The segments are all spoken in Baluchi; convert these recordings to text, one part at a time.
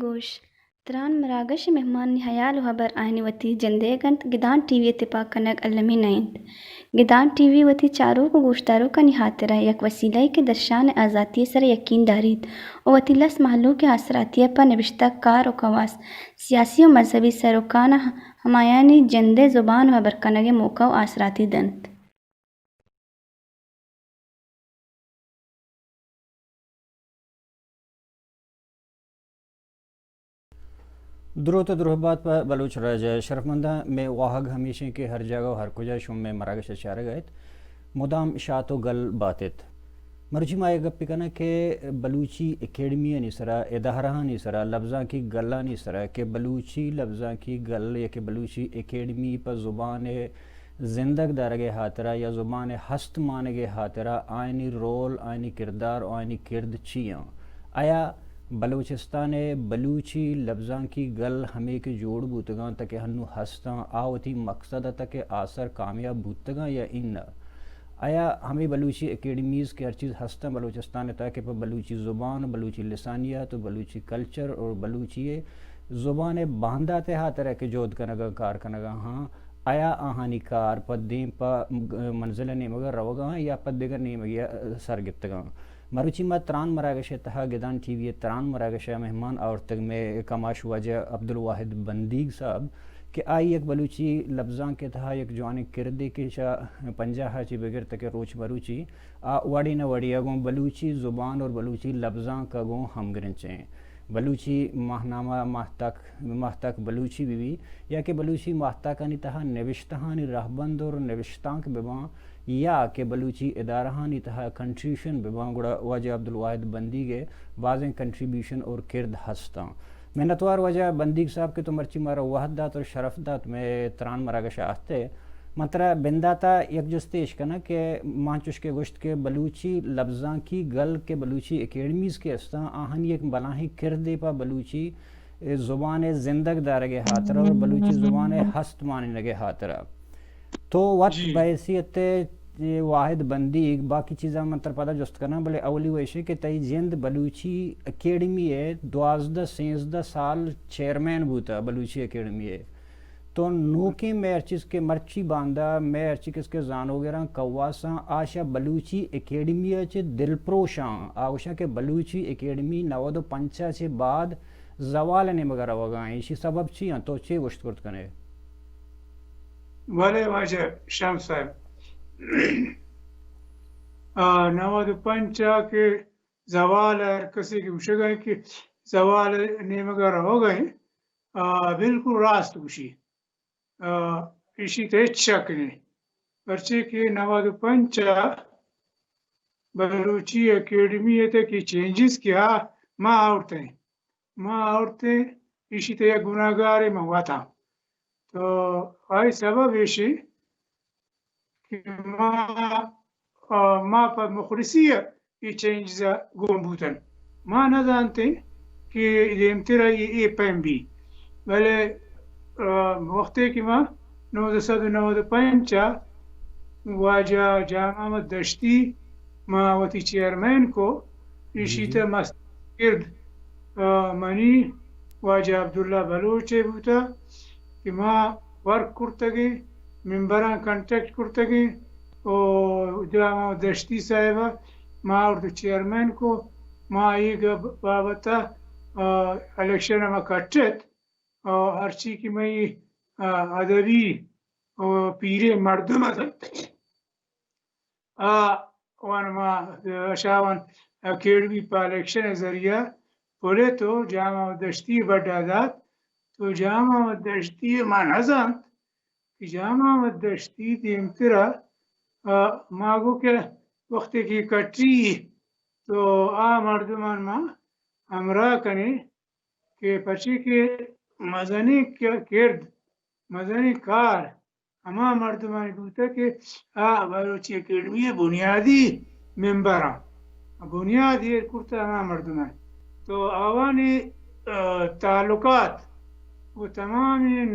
گوش، تران مراگش ءِ مہمانانی ہیال ءُ ہبر آیانی وتی جندئیگ اَنت، گدان ٹی وی ءِ تپاک کنگ المی نہ اِنت۔ گدان ٹی وی وتی چاروک ءُ گوشداروکانی ہاترا یک وسیلہ یے کہ درشان ءِ آزاتی ءِ سرا یکین داریت ءُ وتی لس مہلوک ءِ آسراتی ءَ پہ نبشتہ کار ءُ کواس، سیاسی ءُ مذہبی سروکاں ہمایانی جند ءِ زبان ءُ ہبر کنگ ءِ موقع ءُ آسراتی دنت۔ دروت ءُ درہبات پہ بلوچ راج ءِ شرفمنداں۔ مئے واہگ ہمیش اِنت کہ ہر جاگہ ءُ ہر کجا شما مئے مراگش ءَ چارگ ءَ ات، مدام شات ءُ گل بات ات۔ مرچی ما یک گپے کناں کہ بلوچی اکیڈمیانی سرا، ادارہانی سرا، لبزانکی گلانی سرا کہ بلوچی لبزانکی گل یا کہ بلوچی اکیڈمی پہ زبان ءِ زندگ دارگ ءِ ہاترا یا زبان ءِ ہست مانگ ءِ ہاترا آیانی رول، آیانی کردار ءُ آیانی کرد چی آں؟ آیا بلوچستان ءِ بلوچی لبزانکی گل ہمے کہ جوڑ بوتگاں تاکہ ہنو ہستاں، آ وتی مقصد ءَ تاکہ آسر کامیاب بوتگاں یا اناں؟ آیا ہمے بلوچی اکیڈمیز کہ ہر چیز ہستاں بلوچستان ءِ تاکہ پہ بلوچی زبان ءُ بلوچی لسانیات ءُ بلوچی کلچر اور بلوچی ءِ زبان ءِ باندات ءِ ہاترا کہ جہد کنگاں، کار کنگاں ہاں، آیا آہانی کار پہ دیم پہ منزل ءِ نیمگ ءَ روگاں یا پہ دگہ نیمگے ءَ سر گپتگاں؟ مروچی ما تران مراگش ءِ تہا، گدان ٹی وی ءِ تران مراگش ءَ مہمان آورتگ مئے کماش واجہ عبدالواحد بندیگ صاحب کہ آئی یک بلوچی لبزانک ءِ تہا یک جوانیں کردے کہ چہ پنجاہ ءَ چہ بگر تاکہ روچ مروچی آ وڑے نہ وڑے ءَ گوں بلوچی زبان اور بلوچی لبزانک ءَ گوں ہمگرنچ ایں۔ بلوچی ماہنامہ، ماہتک، ماہتک بلوچی بہ بی یا کہ بلوچی ماہتکانی تہا نبشتہانی رہبند اور نبشتانک بہ باں یا کہ بلوچی ادارہانی تہا کنٹریبیوشن بہ باں، گڑا واجہ عبدالواحد بندیگ ءِ بازیں کنٹریبیوشن اور کرد ہستاں۔ منتوار واجہ بندیگ صاحب کہ تو مرچی مارا وہد دات اور شرف دات، مئے تران مراگش ءَ آہتے۔ من ترا بندات ءَ یک جستے اش کناں کہ من چوش کہ گوشت کہ بلوچی لبزانکی گل کہ بلوچی اکیڈمیز کہ استاں، آہانی یک بلاہیں کردے پہ بلوچی زبان ءِ زندگ دارگ ءِ ہاترا اور بلوچی زبان ءِ ہست مانینگ ءِ ہاترا۔ تو وت جی۔ بحیثیت واحد بندیگ، باقی چیزاں من ترا پدا جست کناں، بلے اولی وش کہ تئی جند بلوچی اکیڈمی ءِ دوازدہ سینزدہ سال چیئرمین بوتا بلوچی اکیڈمی ءِ۔ تو نوکیں مئے ہر چیز کہ مرچی باندا، مئے ہر چیز کہ زانوگراں کواساں، آشا بلوچی اکیڈمی ءَ چہ دلپروشاں، آ گوشاں کہ بلوچی اکیڈمی نود و پنچ ءَ چہ بعد زوال ءِ نیمگ ءَ روگا ایں، ایشی سبب چی انت؟ تو چے گوشت کرت کنے؟ بلے واجہ شمس صاحب، آ، نود و پنچ ءَ کہ زوال ءَ ہر کسے کہ گوشگ ءَ کہ زوال ءِ نیمگ ءَ روگ ءَ ایں، آ، بالکل راست گوشی۔ آ، ایشی تہ ہچ شک نیں۔ پرچے کہ نود و پنچ ءَ بلوچی اکیڈمی ءِ تہ کہ چینجز کہ آ ما آورتیں، ما آورتیں، ایشی تہ یک گناہگارے من وتاں۔ تو آئی سبب ایشی کہ ما، آ، ما پہ مخلصی ءَ اے چینجز ءَ گون بوتن۔ ما نہ زانتیں کہ دیمتر ءَ اے، اے پیم بی۔ بلے، آ، وختے کہ ما نوزدہ سد و نود و پنچ ءَ واجہ جان محمد دشتی ما وتی چیئرمین کو، ایشی تہ مست کرد، آ، منی واجہ عبداللہ بلوچ ءَ بوتہ کہ ما ورک کرتگیں، ممبراں کانٹیکٹ کرتگیں، او جان محمد دشتی صاحب ءَ ما اردو چیئرمین کو، ما اے گپ بابت ءَ، آ، الیکشن ءَ ما کٹت، آ، ہرچی کہ مئی، آ، ادبی، آ، پیریں مردم ات، آ، وان ما، آ، شاوان اکیڈمی پہ الیکشن ءِ ذریعہ پلت و جان محمد دشتی بڈا دات۔ تو جان محمد دشتی ما نزانت کہ جام محمد دشتی دیمترا، آ، ما گو کہ وقتی کہ کٹی تو آ مردمان ما ہمراہ کنی کہ پچی کہ مزنی ک-، کرد، مزنی کار ہما مردمانی بوتہ کہ آ بلوچی اکیڈمی ءِ بنیادی ممبراں، بنیاد ایر کرتہ ہما مردمانی۔ تو آوانی، آ، تعلقات و تمامیں،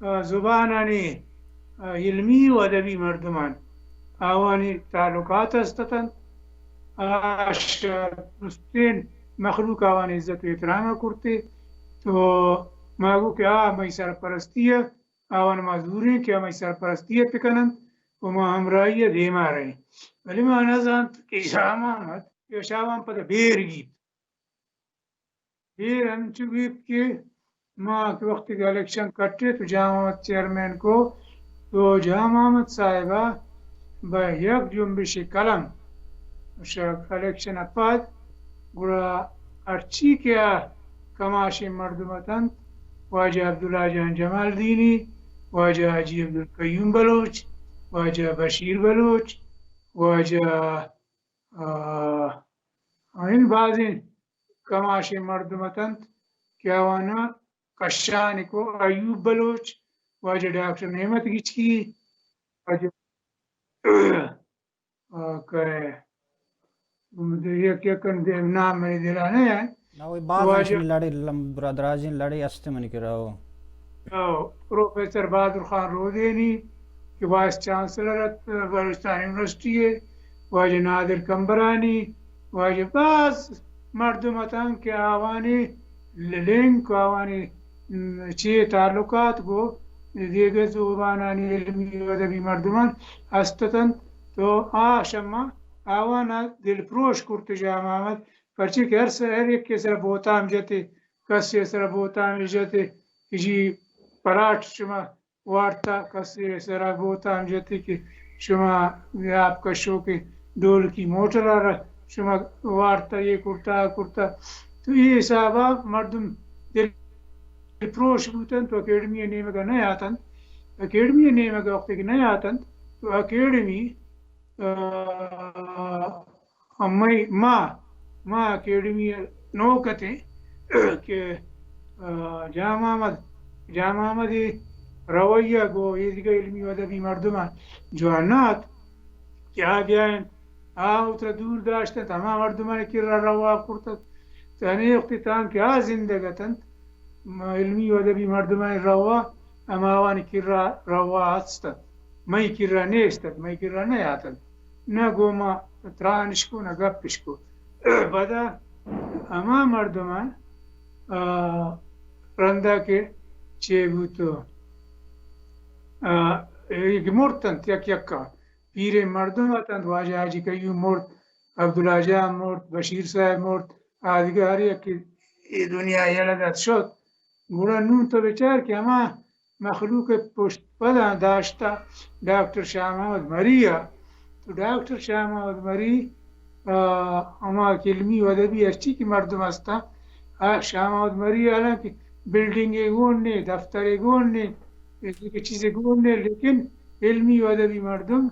آ، زبانانی، آ، علمی و ادبی مردمان آوانی تعلقات است اتنت۔ آ، شہ درستین مخلوق آوانی عزت و احترام کرتے۔ تو ما گو کہ آ مئی سرپرستی ءَ آوان ما زوریں کہ ہمائی سرپرستی ءَ بکننت و ما ہمراہی ءَ دیما رہیں۔ بلے ما نہ زانت کہ شاہ محمد یا شاہ محمد پدا بیر گیت۔ بیر انچو گیت کہ ما کہ وقتی کہ الیکشن کٹے تو جام محمد چیئرمین کو، تو جام محمد صاحبہ بہ یک جنبش قلم شہ الیکشن ءَ پد گڑا ہرچی کہ آ کماشیں مردم اتنت، واجہ عبداللہ جان جمالدینی، واجہ حاجی عبدالقیوم بلوچ، واجہ بشیر بلوچ، واجہ، آ، این بازیں کماشیں مردم اتنت کہ آوانا کشانی کو، ایوب بلوچ، واجہ ڈاکٹر نعمت گچکی، واجہ آ، کہ یک یک نام منی دلا نہ ایں۔ نہ، وہی باز واجہ انچیں لڑے، لم-، برادراجیں لڑے است منی کرا۔ او، پروفیسر بہادر خان رودینی کہ وائس چانسلر ات بلوچستان یونیورسٹی ءِ، واجہ نادر کمبرانی، واجہ باز مردم اتاں کہ آوانی لنک، آوانی، م، چی تعلقات گو دیگہ زبانانی علمی و ادبی مردمان است اتنت۔ تو آ شما آوانا دلپروش کرت جام محمد، پرچے کہ ہر س-، ہر یکے سرا بہتام جتے، کسے سرا بہتام جتے کہ جی پلاٹ شما وارتا، کسے سرا بہتام جتے کہ شما آپ کشو کہ ڈولکی موٹر آرا شما وارتا، یہ کرتا، آ کرتا۔ تو یہ حسابا مردم دل پروش بوتنت و اکیڈمی نیمگا نہ آتنت۔ اکیڈمی نیمگا وقتی کہ نہ آتنت تو اکیڈمی، آ، مئی، ما، ما اکیڈمی نوک اتیں کہ، آ، جام محمد، جام محمد ءِ رویہ گو ایدگہ علمی و ادبی مردمان جوان نہ ات کہ آ بیاینت، آ وترا دور داشتنت، ہما مردمانی کرا روا کرتنت۔ تنے وقتی تانکہ آ زندگ اتنت، م-، علمی و ادبی مردمانی روا ہماوانی کرا روا است ات، مئی کرا نیست ات، مئی کرا نیاتنت۔ نہ گوں ما ترانش کو، نہ گپش کو۔ پدا ہما مردمان، آ، رندا کہ چے بوتو، آ، ایگ مرتنت یک یکا۔ پیریں مردم اتنت، واجہ حاجی قیوم مرت، عبداللہ جان مرت، بشیر صاحب مرت، آ دگہ ہر یکے اے دنیا یلہ دات شت۔ گڑا نوں تو بچار کہ ہما مخلوق ءِ پشت پداں داشتہ ڈاکٹر شاہ محمد مری ءَ۔ تو ڈاکٹر شاہ محمد مری، آ، ہما علمی و ادبی ہرچی کہ مردم ہستاں، آ شاہ محمد مری حالانکہ بلڈنگے گون نے، دفترے گون نے، اے چیزے گون نے، لیکن علمی و ادبی مردم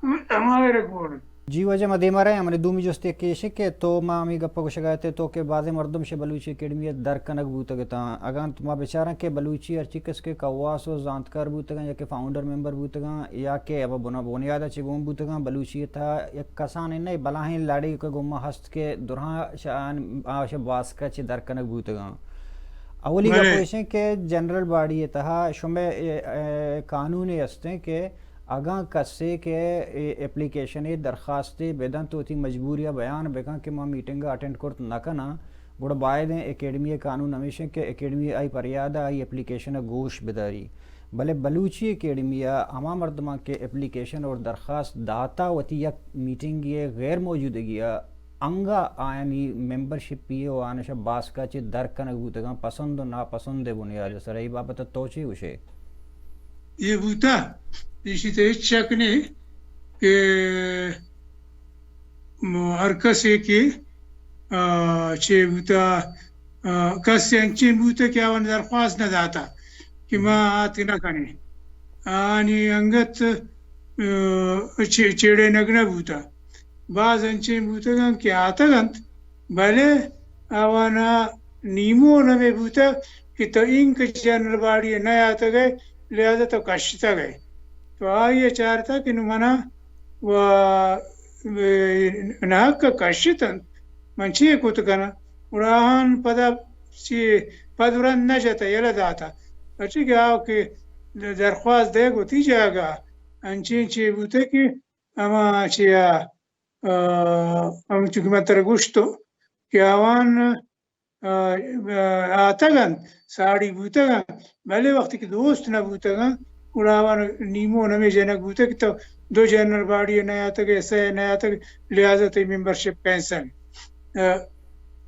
ہماہرا گون انت۔ جی واجہ، ما دیما رئیں، منی دومی جست یک ایش کہ تو، ما ہمے گپ ءَ گوشگ ءَ اتیں تو کہ بازیں مردم شہ بلوچی اکیڈمی ءَ در کنگ بوتگ اتاں۔ اگاں ما بچاراں کہ بلوچی ہرچی کس کہ کواس و زانتکار بوتگاں یا کہ فاؤنڈر ممبر بوتگاں یا کہ ابا بنا-، بنیاد ءَ چہ گون بوتگاں، بلوچی ءِ تہا یک کسانیں نہ بلاہیں لڑے کہ گوما ہست کہ درہاں شہ آن-، آ شہ باسک ءَ چہ در کنگ بوتگاں۔ اولی گپ بلے۔ ایش انت کہ جنرل باڈی ءِ تہا شمئے، اے، اے، قانونے است انت کہ اگاں کسے کہ اے اپلیکیشنے درخواستے بدنت وتی مجبوری ءَ بیان بکن کہ من میٹنگ ءَ اٹینڈ کرت نہ کناں، گڑا باید انت اکیڈمی ءِ قانون ہمیش انت کہ اکیڈمی آئی پریاد ءَ آئی اپلیکیشن ءَ گوش بداری۔ بلے بلوچی اکیڈمی ءَ ہما مردماں کہ اپلیکیشن اور درخواست داتا وتی یک میٹنگے ءِ غیر موجودگی ءَ انگا آیانی ممبرشپی ءَ و آنشا باسک ءَ چہ در کنگ بوتگاں پسند و ناپسند ءِ بنیاد ءِ سرا۔ اے بابت ءَ تو چے گوشے؟ اے بوتا، ایشی تہ ہچ شک نے کہ م-، ہر کسے کہ، آ، چے بوتا، آ، کسے انچیں بوتا کہ آوان درخواست نہ داتا کہ ما آتک نہ کنیں۔ آنی انگت، ء، چے-، چیڑینگ نہ بوتہ۔ باز انچیں بوتگ انت کہ آتگ انت، بلے آوان ء نیمون ہمے بوتگ کہ تو اینکہ جنرل باڈی ء نیاتگ ئے، لہذا تو کشتگ ئے۔ تو آئی ء چارتگ کہ نوں منا و، ء، ناحق ء کشت انت، من چے کت کناں؟ گڑا آہان پدا چی پد و رند نہ جتہ، یلہ داتہ۔ پرچی کہ آ کہ درخواست دئیگ وتی جاگہ ء، انچیں چے بوتہ کہ ہما چیا، آ، ہمچو کہ من ترا گوشتو کہ آوان، آ، آتگ انت، ساڑی بوتگ انت، بلے وقتی کہ دوست نہ بوتگ انت، گڑا آوان نیمون ہمے جنگ بوتگ کہ تو دو جنرل باڈی ء نیاتگ ئے، سئے نیاتگ، لہذا تئی ممبرشپ کینسل۔ آ،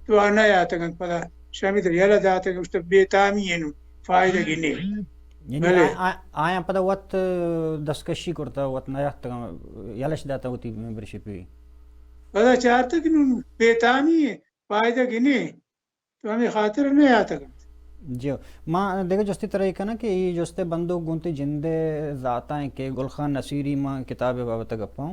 تو آ نیاتگ انت، پدا شامی در یلہ داتگ، گوشتہ بے تامی انو، فائدہ گی نے۔ یعنی بلے۔ آ-، آ-، آیاں پدا وت دستکشی کرتہ، وت نیاتگ، یلش داتہ وتی ممبرشپی۔ پدا چارتہ کہ نوں بے تامی ء، فائدہ گی نے، تو ہمے خاطر نیاتگ انت۔ جی، ما دگہ جستے ترا اے کناں کہ اے جستے بندوک گوں تئی جندے ذاتاں کہ گل خان نصیری، ما کتاب ء بابت ء گپاں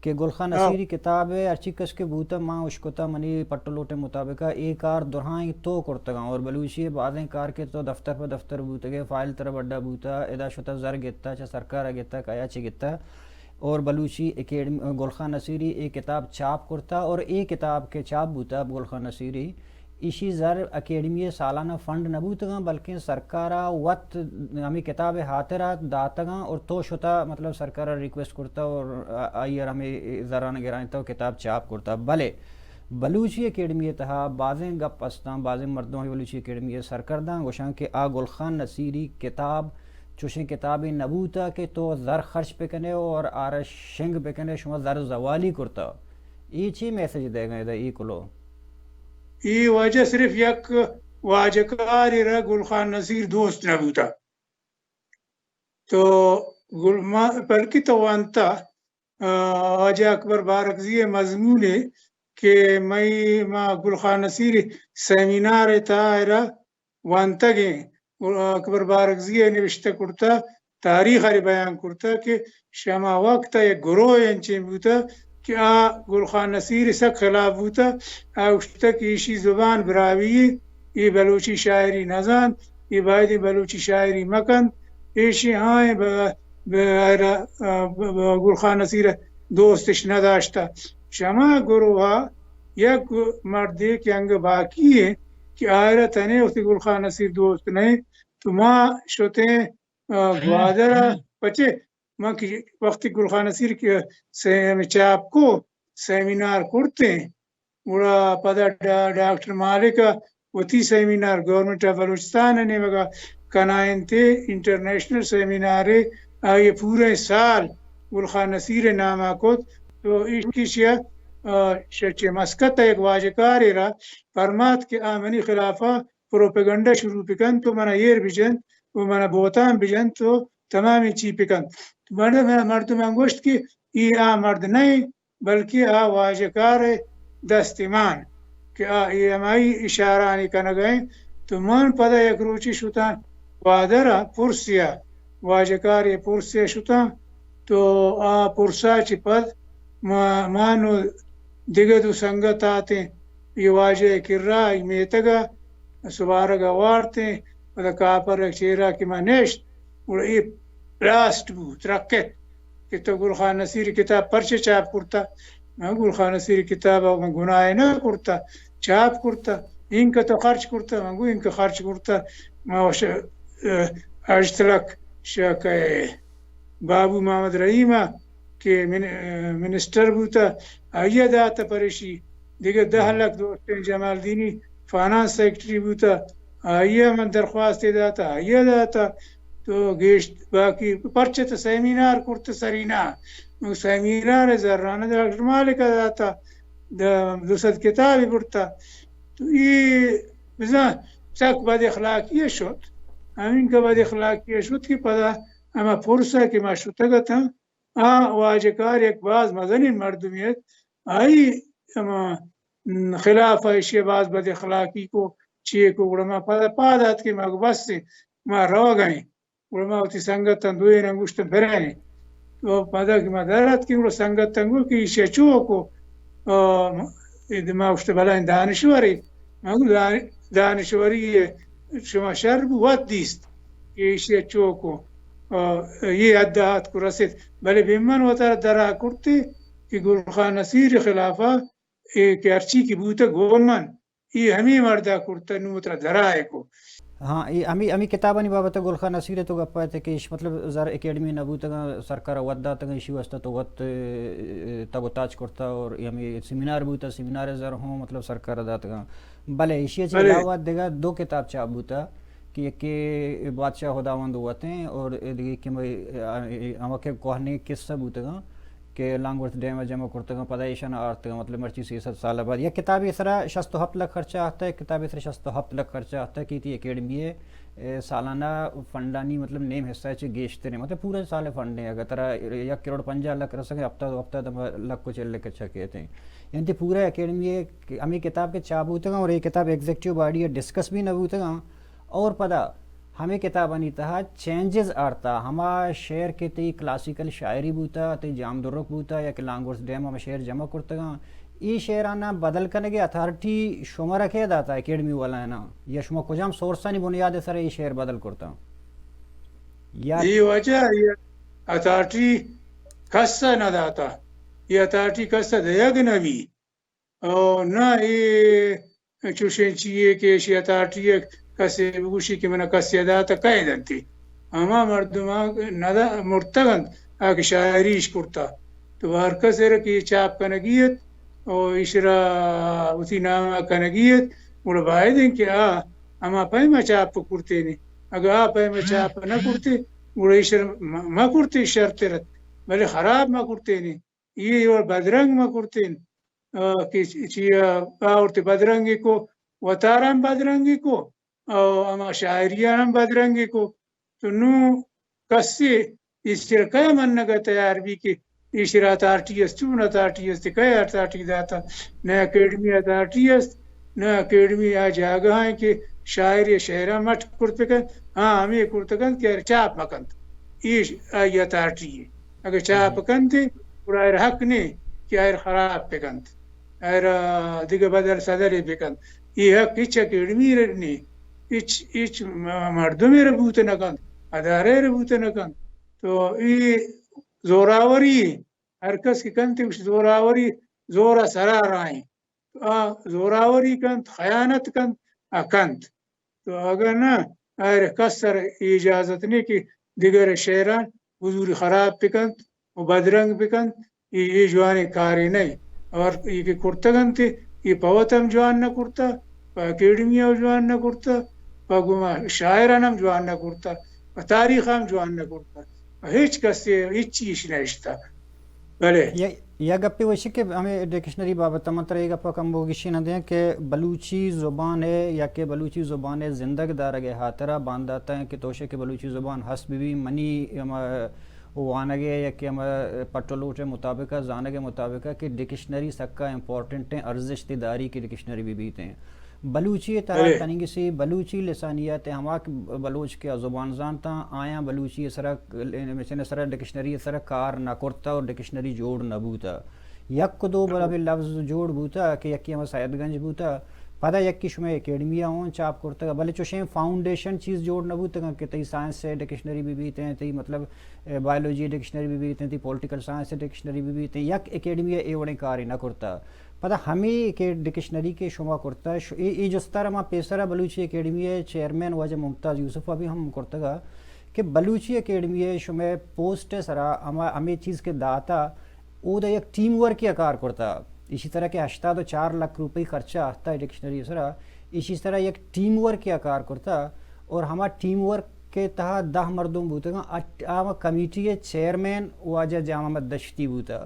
کہ گل خان ہاں۔ نصیری کتاب ء ہرچی کس کہ بوتہ، ما اشکتہ، منی پٹ و لوٹ ء مطابق ء اے کار درہائیں تو کرتگاں اور بلوچی ء بازیں کار کہ تو دفتر پہ دفتر بوتگ ئے، فائل ترا بڈا بوتہ، ادا شتہ زر گتہ، چہ سرکار ء گتہ، کیا چہ گتہ۔ اور بلوچی اکیڈمی، گل خان نصیری اے کتاب چاپ کرتا اور اے کتاب کہ چاپ بوتا گل خان نصیری، ایشی زر اکیڈمی سالانہ فنڈ نہ بوتگاں، بلکیں سرکارا وت ہمیں کتاب ہاترا داتگاں اور تو شتا، مطلب، سرکارا ریکویسٹ کرتا اور آ-، آئی ار ہمیں زران گرائیں تو کتاب چاپ کرتا۔ بلے بلوچی اکیڈمی تہا بازیں گپ استاں، بازیں مردم بلوچی اکیڈمی سرکرداں گوشاں کہ آ گل خان نصیری کتاب چوشیں کتابے نہ بوتہ کہ تو زر خرچ بکنے اور آرا شنگ بکنے، شما زر زوالی کرتہ۔ اے چی میسج دئیگا ادا اے کلو؟ اے واجہ صرف یک واجہ کارے را گل خان نصیر دوست نہ بوتہ۔ تو گل ما-، بلکہ تو وانتہ، آ، واجہ اکبر بارکزئی ء مضمونے کہ مئی ما گل خان نصیر سیمینار ء تہا ارا وانتگیں، اکبر بارکزئی ء نبشتہ کرتہ، تاریخ ء بیان کرتہ کہ شہ ہما وقت ء یک گروہ انچیں بوتہ کہ آ گل خان نصیر ء سک خلاف بوتہ۔ آ گوشتہ کہ ایشی زبان براہوئی، اے بلوچی شاعری نزانت، اے بایدیں بلوچی شاعری مکنت، ایشی آئیں ب-، ب-، ب-، ب-، گل خان نصیر ء دوستش نداشتہ۔ شہ ہما گروہ ء یک مردے کہ انگہ باقی انت کہ آئرا تنے وتی گل خان نصیر دوست نہ انت، تو ما شتیں، آ، گوادر ء پچے، من کہ وقتی گل خان نصیر کہ سے-، ہمے چاپ کو، سیمینار کرتیں، گڑا پدا ڈا-، ڈاکٹر مالک ء وتی سیمینار گورنمنٹ آف بلوچستان ء نیمگ ء کنائینتے، انٹرنیشنل سیمینارے، آئی ء پوریں سال گل خان نصیر ء نام ء کت۔ تو ایشی ء، آ، چہ مسقط ء یک واجکارے را پرمات کہ آ منی خلاف ء پروپیگنڈا شروع بکنت و منا ایر بجنت و منا بہتان بجنت و تمامیں چی بکنت۔ مردم، مردماں گوشت کہ اے آ مرد نہ انت، بلکہ آ واجکار ء دست مان کہ آ اے ہمائی اشارانی کنگ ء انت۔ تو من پدا یک روچے شتاں گوادر ء پرسیا، واجکار ء پرسیا شتاں۔ تو آ پرسا چہ پد ما، ما نوں دگہ دو سنگت آتیں، اے واجہ ء کرا، اے میتگ ء سبارگ ء وارتیں، پدا کاپر ء چیرا کہ ما نشت، گڑا اے بلاسٹ بوت، رکت کہ تو گل خان نصیر کتاب پرچہ چاپ کرتا؟ من گل خان نصیر کتاب ء من گناہ نہ کرتا، چاپ کرتا۔ اینکہ تو خرچ کرتا؟ من گو اینکہ خرچ کرتا۔ ما وش-، ء، ہشت لکھ شہ کہ بابو محمد رحیم ء کہ من-، منسٹر بوتہ، آئی ء داتہ پریشی۔ دگہ دہ لکھ دوستیں جمالدینی فنانس سیکرٹری بوتہ، آئی ء من درخواست داتہ، آئی ء داتہ۔ تو گیشت باقی پرچہ تو سیمینار کرتہ سرینا، نوں سیمینار ء زرانہ ڈاکٹر مالک ء داتہ، د-، دو سد کتابے برتہ۔ تو اے بزاں سک بد اخلاقی ء شت۔ ہمینکہ بد اخلاقی ء شت کہ پدا ہما پرس ء کہ ما شتگ اتاں، آ واجکار یک باز مزنیں مردمے ات، آئی ہما خلاف ء ایشی ء باز بد اخلاقی کو، چے کو، گڑا ما پدا پاد آتکیں، ما گو بس انت، ما روگ ء ایں۔ گڑا ما وتی سنگتاں دوئیناں گوشت، بریں۔ تو پدا کہ ما در اتکیں، گڑا سنگتاں گوشت کہ ایشی چو کو، آ، اے ما گوشت، بلائیں دانشورے۔ ما گوشت، دان-، دانشوری شما شر بو وت دیست کہ ایشی چو کو، آ، اے حد ءَ اتک و رسیت۔ بلے بہ من وتارا درا کرتے کہ گل خان نصیر خلافا اے کہ ہرچی کہ بوتگ گوں من، اے ہمے مردا کرتہ، نوں ترا درائے کو۔ ہاں، اے ہمے، ہمے کتابانی بابت ءَ گل خان نصیر ءِ تو گپ ءَ ات کہ ایش مطلب زر اکیڈمی نہ بوتگاں، سرکار ءَ وت داتگاں، ایشی واسطہ تو وت، اے، تگ و تاچ کرتہ اور اے ہمے سیمینار بوتہ، سیمینار ءِ زر ہوں مطلب سرکار ءَ داتگاں۔ بلے ایشی ءَ چہ بلے۔ علاوہ دگہ دو کتاب چاپ بوتہ کہ یکے بادشاہ خداوند وت ایں اور دگہ کہ مئے، اے، ہمکہ کوہنیں قصہ بوتگاں کہ لانگورتھ ڈیم ءَ جمع کرتگاں، پدا ایشاں آرتگاں، مطلب مرچی سے سد سال بعد۔ یک کتابے سرا شست و ہپت لکھ خرچہ آتہ، یک کتابے سرا شست و ہپت لکھ خرچہ آتہ کہ تی اکیڈمی ءِ، اے، سالانہ فنڈانی مطلب نیم حصہ چہ گیشتر ایں، مطلب پورا سال ءِ فنڈ ایں، اگر ترا یک کروڑ پنجاہ لکھ رسگ ءَ، ہپتاد، ہپتاد دمہ لکھ و چل لکھ چکے اتیں۔ یعنی تی پورا اکیڈمی ءِ ہمے کتاب کہ چاپ بوتگاں اور اے کتاب ایگزیکٹو باڈی ءَ ڈسکس بھی نہ بوتگاں، اور پدا ہمے کتابانی تہا چینجز آرتا، ہما شعر کہ تئی کلاسیکل شاعری بوتا، تئی جام درک بوتا یا کہ لانگورتھ ڈیم ءَ ہما شعر جمع کرتگاں، اے شعراناں بدل کنگ ءِ اتھارٹی شمارا کئے داتا اکیڈمی والایاناں؟ یا شما کجام سورسانی بنیاد ءِ سرا اے شعر بدل کرتاں؟ یا اے وجہ اے اتھارٹی کس ءَ نہ داتا، اے اتھارٹی کس ءَ دیگ نہ بی۔ او نہ، اے چوشیں چیے کہ ایشی اتھارٹی ءَ کسے بگوشی کہ منا کسے ءَ داتہ، کئے دنتی؟ ہما مردماں نہ دا-، مرتگ انت، آ کہ شاعری اش کرتہ۔ تو ہر کس ءَ را کہ اے چاپ کنگی ات، او ایشرا وتی نام ءَ کنگی ات، گڑا باید انت کہ آ ہما پیم ءَ چاپ کرتینے۔ اگہ آ پیم ءَ چاپ نہ کرتے، گڑا ایشرا م-، مہ کرتے شرتر ات، بلے خراب مہ کرتینے۔ اے وڑ بدرنگ مہ کرتین۔ آ، کہ چی، چی، آ، آورت بدرنگی کو، وتارا ہم بدرنگی کو، او ہما شاعریان ہم بدرنگی کو۔ تو نوں کسے ایشرا کئے منگ ءَ تیار بی کہ ایشرا اتھارٹی است، چون اتھارٹی است، کئے اتھارٹی داتا؟ نہ اکیڈمی اتھارٹی است، نہ اکیڈمی آ جاگہ ایں کہ شاعر یا شعرا مٹ کرت بکنت، ہاں ہمے کرت کنت کہ آئرا چاپ مکنت۔ ایش آئی اتھارٹی ایں۔ اگہ چاپ کنت، گڑا آئرا حق نے کہ آئرا خراب بکنت، آئرا دگہ بدل سدلے بکنت۔ اے حق ہچ اکیڈمی را نے، ہچ، ہچ م-، مردمے را بوت نہ کنت، ادارہ را بوت نہ کنت۔ تو اے زوراوری ایں۔ ہر کس کہ کنت، گوش زوراوری، زور ءَ سرا رائیں۔ آ زوراوری کنت، خیانت کنت، آ کنت۔ تو اگاں نہ، آئرا کس ءَ را اجازت نے کہ دگر ءِ شعراں بزوری خراب بکنت و بدرنگ بکنت، اے، اے جوانیں کارے نہ۔ اور اے کہ کرتگ انت، اے پہ وت ہم جوان نہ کرتہ، پہ اکیڈمی ءَ جوان نہ کرتہ، پہ گوما شاعراں ہم جوان نہ کرتہ، پہ تاریخ ءَ ہم جوان نہ کرتہ، پہ ہچ کسے ہچ چیز نہ اشتہ۔ بلے۔ یا، یا گپے وشی کہ ہمیں ڈکشنری بابت من ترا یہ گپا کم بوگشی نہ دیں کہ بلوچی زبان ہے یا کہ بلوچی زبان ہے زندگ دارگ ہے ہاترا بانداتا ہے کہ توشے کہ بلوچی زبان ہست بی بی منی ہم وانگ ہے یا کہ ہم پٹولوٹ ہے مطابق، زانگ ہے مطابق کہ ڈکشنری سکا امپورٹنٹ ہیں، ارزشت داری کہ ڈکشنری بی بیت ہیں۔ بلوچی ءِ تہا بلے۔ تنیگہ سی بلوچی لسانیات ءِ ہما کہ بلوچ کہ زبان زانتاں، آیاں بلوچی ءِ سرا، مشن ءِ سرا، ڈکشنری ءِ سرا کار نہ کرتہ اور ڈکشنری جوڑ نہ بوتہ۔ یک و دو بلے۔ برابر لفظ جوڑ بوتہ کہ یکی ہما سید گنج بوتہ، پدا یکی شمئے اکیڈمی ءَ اوں چاپ کرتگ، بلے چوشیں فاؤنڈیشن چیز جوڑ نہ بوتگاں کہ تئی سائنس ءِ ڈکشنری بہ بیت ہیں، تئی مطلب، اے، بایولوجی ءِ ڈکشنری بہ بیت ہیں، تئی پولیٹیکل سائنس ءِ ڈکشنری بہ بیت ہیں، یک اکیڈمی ءَ اے وڑیں کارے نہ کرتہ۔ پدا ہمے کہ ڈکشنری کہ شما کرتہ، ش-، اے، اے جست ءَ را ما پیسرا بلوچی اکیڈمی ءِ چیئرمین واجہ ممتاز یوسف ءَ بھی ہم کرتگ کہ بلوچی اکیڈمی ءِ شمئے پوسٹ ءِ سرا ہما، ہمے چیز کہ داتا، اودا یک ٹیم ورک ءَ کار کرتا۔ ایشی سرا کہ ہشتاد و چار لکھ روپی خرچہ آتا ڈکشنری ءِ سرا، ایشی سرا یک ٹیم ورک ءَ کار کرتا اور ہما ٹیم ورک ءِ تہا دہ مردم بوتگاں، اٹ-، آ کمیٹی ءِ چیئرمین واجہ جام احمد دشتی بوتا۔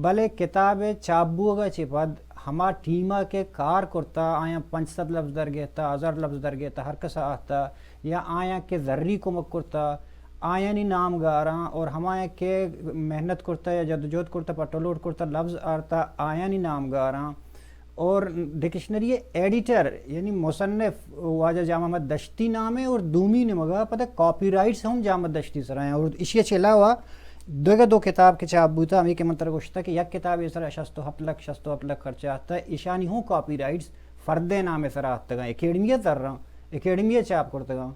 بلے کتاب ءِ چاپ بوگ ءَ چہ پد ہما ٹیم ءَ کہ کار کرتا، آیاں پنچ سد لفظ در گیتا، ہزار لفظ در گیتا، ہر کس ءَ آہتا یا آیاں کہ زری کمک کرتا، آیانی نام گاراں اور ہمایاں کہ محنت کرتا یا جدوجہد کرتا، پٹولوٹ کرتا، لفظ آرتا، آیانی نام گاراں۔ اور ڈکشنری ایڈیٹر یعنی مصنف واجہ جان محمد دشتی نام ہے، اور دومی نیمگا پدا کاپی رائٹس ہم جان محمد دشتی سرا ہیں۔ اور اشی چہ علاوہ دگہ دو کتاب کہ چاپ بوتا، ہمیں کہ من ترا گوشتا کہ یک کتاب سرا شست و ہپت لکھ، شست و ہپت لکھ خرچہ آتا، اشانی ہوں کاپی رائٹس فردے نام سرا آتگاں، اکیڈمی زراں، اکیڈمی چاپ کرتگاں۔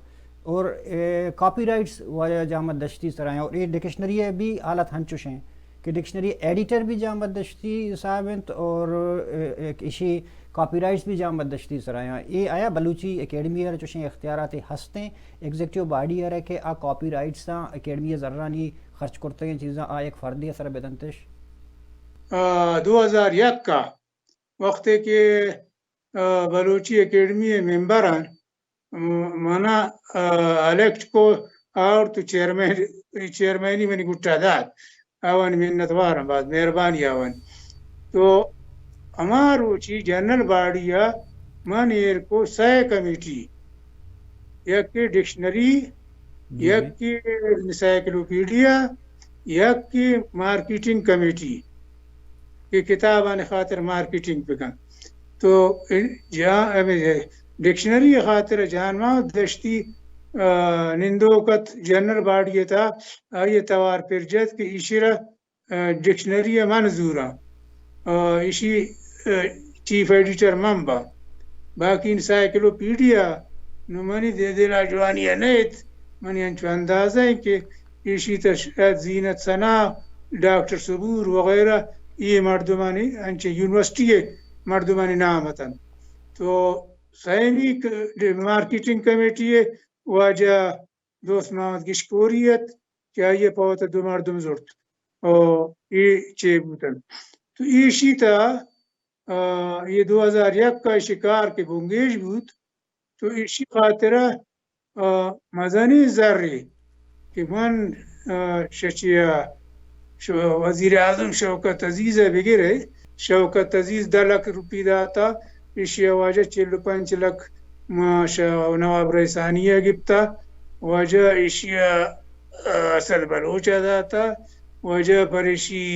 اور اے کاپی رائٹس واجہ جان محمد دشتی سرا ہیں، اور اے ڈکشنری بھی حالت ہنچوش ہیں کہ ڈکشنری ایڈیٹر بھی جان محمد دشتی صاحب انت، اور اے، ایک اشی کاپی رائٹس بھی جان محمد دشتی سرا ہیں۔ اے آیا بلوچی اکیڈمی ء چوشیں اختیارات ہستیں، ایگزیکٹو باڈی ء کہ آ کاپی رائٹس آں اکیڈمی زرانی خرچ کرتگیں چیزاں آ یک فردی سر بدنتش؟ آ، دو ہزار یک ء وقتے کہ، آ، بلوچی اکیڈمی ء ممبر آں، م-، منا، آ، الیکٹ کو آورت تو چیئرمین، چیئرمینی منی گٹا دات۔ آوانی منت واراں، باز مہربانی آوانی۔ تو ہما روچی جنرل باڈی ء من ایر کو سئے کمیٹی، یکے ڈکشنری، جی، جی۔ یکے انسائیکلوپیڈیا، یکے مارکیٹنگ کمیٹی کہ کتابانی خاطر مارکیٹنگ بکن۔ تو جا-، ہمے ڈکشنری خاطر جان محمد دشتی، آ، نندوک ات جنرل باڈی ء تھا، آئی ء توار پر جت کہ ایشی را، آ، ڈکشنری ء من زوراں۔ آ، ایشی، آ، چیف ایڈیٹر من باں۔ باقی انسائیکلوپیڈیا نوں منی دے دل ء جوانی ء نہ ات۔ منی انچو اندازہ ایں کہ ایشی تہ شاید زینت ثنا، ڈاکٹر صبور وغیرہ اے مردمانی انچیں یونیورسٹی ء مردمانی نام اتنت۔ تو سیمی ک-، مارکیٹنگ کمیٹی ء واجہ دوست محمد گشکوری ات کہ آئی ء پہ وت ء دو مردم زرت۔ او اے چے بوتنت؟ تو ایشی تہ، آ، اے دو ہزار یک ء شکار کہ بنگیج بوت، تو ایشی خاطر ء، آ، مزنیں زرے کہ من، آ، شچی ء شو-، وزیر اعظم شوکت عزیز ء بگرے، شوکت عزیز دہ لکھ روپی داتا، ایشی ء واجہ چل و پنچ لکھ ما ش-، نواب رئیسانی ء گپتا، واجہ ایشی ء، آ، اسد بلوچ ء داتا، واجہ پریشی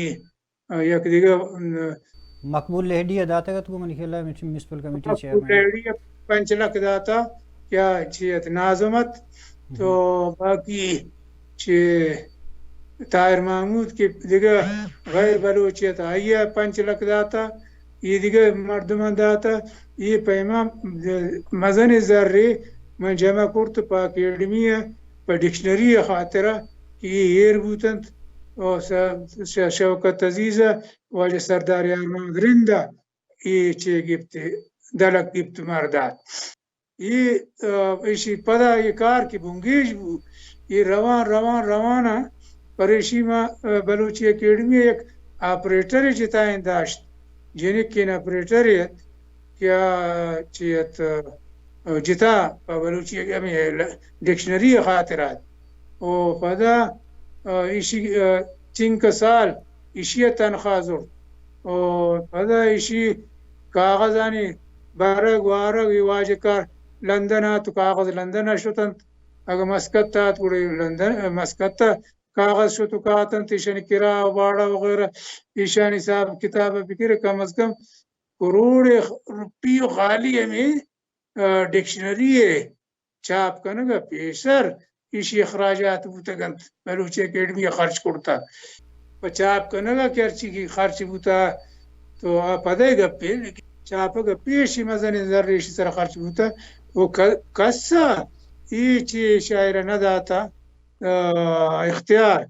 آ، یک دگہ، م، مقبول لہڑی ء داتگ ات گوں منی خیال ء میونسپل کمیٹی مقبول چیئرمین۔ لہڑی ء پنچ لکھ داتا یا چی ات ناظم ات۔ تو باقی چہ طاہر محمود کہ دگہ غیر بلوچ ات آئی ء پنچ لکھ داتا، اے دگہ مردماں داتا، اے پیما مزن زرے من جمع کرت پہ اکیڈمی ء پہ ڈکشنری ء خاطر ء کہ اے ایر بوتنت۔ و س-، ش-، شوکت عزیز ء واجہ سردار یار محمد رند ء اے چے گپت، دلک گپت مار دات۔ اے، آ، ایشی پدا اے کار کہ بنگیج بو، اے روان، روان، روان ء پریشی ما، آ، بلوچی اکیڈمی ء یک آپریٹر جتائیں داشت، جنکین آپریٹر ات کہ آ چی ات، آ، جتا پہ بلوچی ہمے ل-، ڈکشنری ء خاطر ات۔ او پدا، آ، ایشی، آ، چنک سال ایشی ء تنخواہ زرت۔ او پدا ایشی کاغذانی برگ وارگ، اے واجہ کار لندن ء تو کاغذ لندن ء شتنت۔ اگہ مسقط ء ات گڑا لندن، مسقط ء کاغذ شت و کاتنت، ایشانی کرا و باڑہ وغیرہ، ایشانی حساب کتاب ء بگرے کم از کم کروڑے روپی و خالی ہمے، آ، ڈکشنری ء چاپ کنگ ء پیسر ایشی اخراجات بوتگ انت، بلوچی اکیڈمی ء خرچ کرتگ۔ پہ چاپ کنگ ء کہ ہرچی کہ خرچ بوتگ تو آ پدئے گپے، لیکن چاپگ ء پیش مزنیں زر ایشی سرا خرچ بوتگ و ک-، کس ء اے چے شاعر ء نہ داتگ، آ، اختیار۔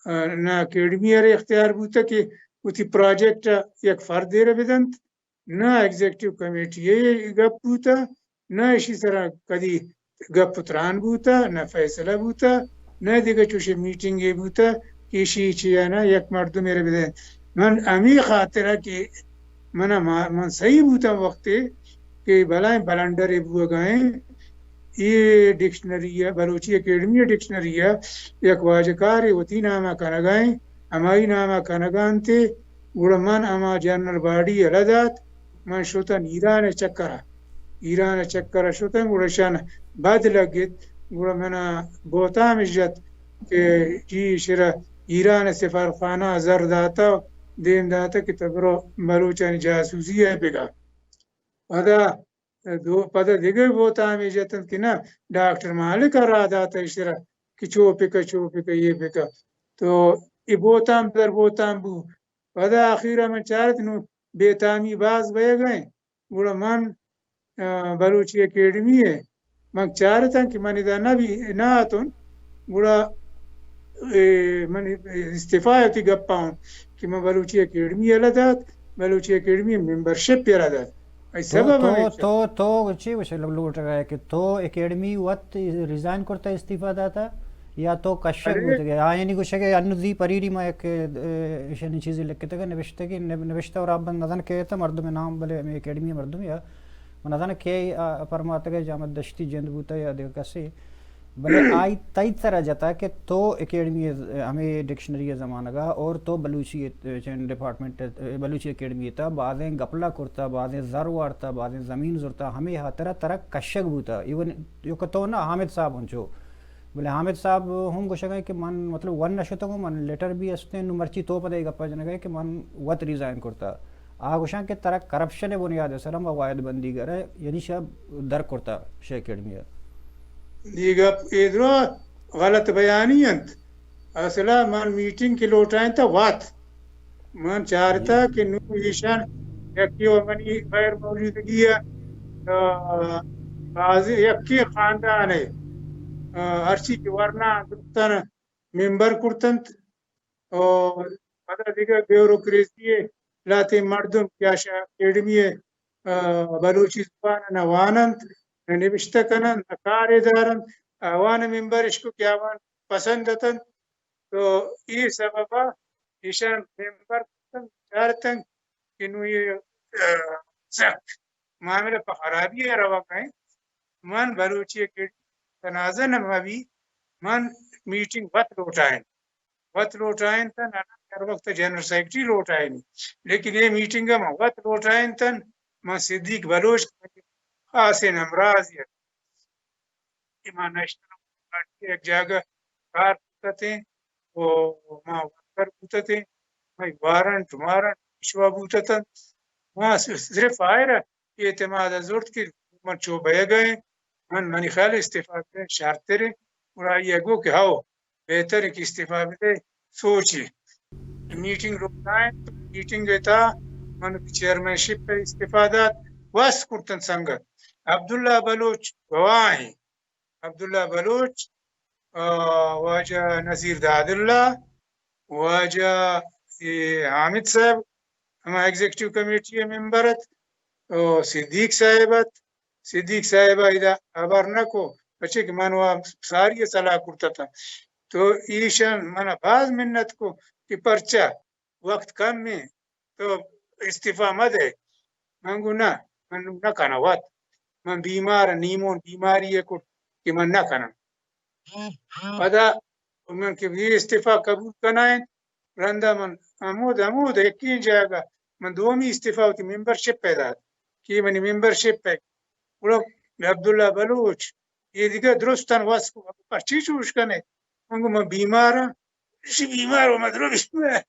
آ، نہ اکیڈمی ء را اختیار بوتگ کہ وتی پراجیکٹ ء یک فردے را بدنت، نہ ایگزیکٹو کمیٹی ء گپ بوتگ، نہ ایشی سرا کدی گپ و تران بوتگ، نہ فیصلہ بوتگ، نہ دگہ چوشیں میٹنگے بوتگ کہ ایشی چیا نہ یک مردمے را بدنت۔ من ہمے خاطر ء کہ من ء ما-، من سہی بوتاں وقتے کہ بلاہیں بلنڈرے بوگا ایں۔ اے ڈکشنری ء، بلوچی اکیڈمی ء ڈکشنری ء یک واجکارے وتی نام ء کنگا ایں، ہمائی نام ء کنگا انت، گڑا من ہما جنرل باڈی یلہ دات، من شتاں ایران ء چکر ء۔ ایران ء چکر ء شتاں، گڑا اشان بد لگت، گڑا من ء بہتام اش جت کہ جی شرا ایران ء سفارخانہ ء زر داتہ، دیم داتہ کہ تو برو بلوچانی جاسوسی ء بگا۔ پدا دو، پدا دگہ بہتامے جتنت کہ نہ، ڈاکٹر مالک ءَ راہ داتہ ایشرا کہ چو پکہ، چو پکہ، یہ پکہ۔ تو اے بہتام در بہتام بو۔ پدا آخیرا من چارت نوں بہتامی باز بئیگ ءَ انت۔ گڑا من، آ، بلوچی اکیڈمی ءَ من چارتاں کہ من ادا نہ بی، نہ اتون، گڑا، اے، من استعفا ءِ وتی گپا اوں کہ من بلوچی اکیڈمی یلہ دات، بلوچی اکیڈمی ممبرشپ یلہ دات۔ اے تو، سبب تو، ہمیش اِنت۔ تو، تو چی گوشگ لوٹگ ئے کہ تو اکیڈمی وت ریزائن کرتا، استعفا داتا، یا تو کشگ بوتگ ئے؟ آیانی گوشگ ءَ انوں زی پریری ما یک، اے، ایشانی چیزے لکھتگ، نبشتگی، نب-، نبشتہ و رابند نزان کہ تا مردم نام، بلے ہمے اکیڈمی مردم یا من نزاناں کئے، آ، پرماتگ ءَ، جامد دشتی جند بوتہ یا دگہ کسے۔ بلے آئی تئی سرا جتا کہ تو اکیڈمی ءِ ز-، ہمے ڈکشنری ءِ زمانگ ءَ اور تو بلوچی ءِ، چین ڈپارٹمنٹ ءِ، بلوچی اکیڈمی ءِ تہا بازیں گپلا کرتا، بازیں زر وارتا، بازیں زمین زرتا، ہمے ہاترا ترا کشگ بوتا۔ ایون ایوک تو نہ، حامد صاحب ہنچو۔ بلے حامد صاحب ہم گوشگ ءَ کہ من مطلب ون نہ شتگوں، من لیٹر بھی استیں، نوں مرچی تو پدا اے گپا جنگ ءَ ئے کہ من وت ریزائن کرتا۔ آ گوشاں کہ ترا کرپشن ءِ بنیاد ءِ سرا ما واحد بندیگر ءَ، یعنی شہ در کرتا شہ اکیڈمی ءَ۔ اے گپ، اے درو غلط بیانی انت۔ اصلا من میٹنگ کہ لوٹائینتا وت۔ من چارتا کہ نوں ایشان یکے و منی غیر موجودگی ءَ، آ، بازیں یکے خاندان ءَ، آ، ہرچی کہ ورنا درستان ممبر کرتنت۔ و پدا دگہ بیوروکریسی ءِ لہتیں مردم کہ آ شہ اکیڈمی ءَ، آ، بلوچی زبان ءَ نہ واننت، نہ نبشتہ کننت، نہ کارے دارنت، آوان ممبر اشکو کہ آوان پسند اتنت۔ تو اے سبب ءَ ایشان ممبر کرتنت، چارتنت کہ نوں اے، آ، سک معاملہ پہ خرابی ءَ روگ ءَ انت۔ من بلوچی اکیڈمی تنازع نہ مہ بی، من میٹنگ وت لوٹائینت۔ وت لوٹائینت، نہ ہر وقت جنرل سیکرٹری لوٹائینی، لیکن اے میٹنگ ءَ من وت لوٹائینت، من صدیق بلوچ خاصیں ہمراہے ات کہ ما نیشنل پارٹی ءَ یک جاگہ کار کرتیں و ما ورکر بوتتیں، مئی وارنٹ مارنٹ پیشوا بوتتنت۔ ما صرف آئرا اعتماد ءَ زرت کہ من چو بئیگ ءَ ایں، من منی خیال استعفا بدئے شرتر ایں۔ گڑا آئی ءَ گو کہ ہو، بہتر ایں کہ استعفا بدئے، سوچے۔ میٹنگ لوٹائینت، میٹنگ ءِ تہا من وتی چیئرمین شپ ءَ استعفا دات، وس کرتنت سنگت۔ عبداللہ بلوچ گواہ ایں۔ عبداللہ بلوچ، آ، واجہ نذیر داد اللہ، واجہ، اے، حامد صاحب، ہما ایگزیکٹو کمیٹی ءِ ممبر ات، او صدیق صاحب ات۔ صدیق صاحب ءَ ادا ہبر نہ کو، پچے کہ من وا ساری ءَ سلاہ کرت اتاں۔ تو ایشان من ءَ باز منت کو کہ پرچا وقت کم ایں، تو استعفا مہ دئے۔ من گو نہ، من نہ کناں وت۔ من بیمار آں، نیمون بیماری ءَ کت کہ من نہ کناں۔ پدا من کہ اے استعفا قبول کنائینت، رندا من ہمود، ہمود یکیں جاگہ من دومی استعفا وتی ممبر شپ ءَ دات کہ منی ممبر شپ ءَ۔ گڑا عبداللہ بلوچ اے دگہ درستاں وس کو، پرچی چوش کنے؟ من گو من بیمار آں۔ ایشی بیمار و من درو بیمار۔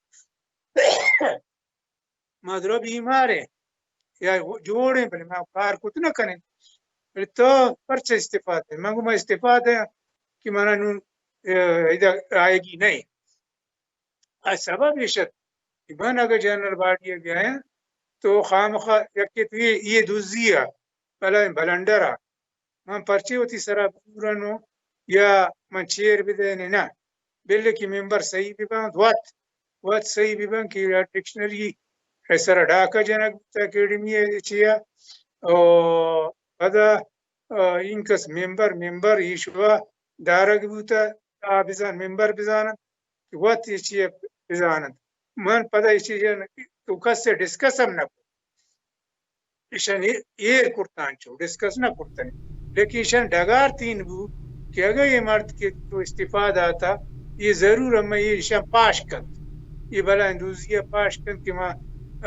ما درو بیمار ایں یا جوڑ ایں، بلے ما کار کت نہ کنیں۔ بلے تو پرچہ استعفا دئے؟ من گو ما استعفا دئے کہ منا نوں، اے، ادا آئیگی نہ ایں۔ آ سبب ایش ات کہ من اگہ جنرل باڈی ءَ بیایاں تو خامخا یکے تو اے، اے دزی ءَ، بلائیں بلنڈر ءَ من پرچے وتی سرا بزورنوں یا من چیر بدئینیں؟ نہ، بلے کہ ممبر صحیح ببنت، وت، وت صحیح ببنت کہ ڈکشنری ءِ سرا ڈاکہ جنگ بوتہ اکیڈمی ءِ چیا۔ او پدا، آ، اینکس ممبر، ممبر ایشوا دارگ بوتہ، آ بزان، ممبر بزاننت کہ وت اے چیا بزاننت۔ من پدا اے چیز تو کس سے ڈسکس ہم نہ کت۔ ایشان اے-، ایر کرتاں چو ڈسکس نہ کرتنی۔ لیکن ایشان ڈگار تین بو کہ اگہ اے مرد کہ تو استعفا داتا، اے ضرور ہمے ایشان پاش کنت۔ اے بلائیں دزی ءَ پاش کنت کہ ما،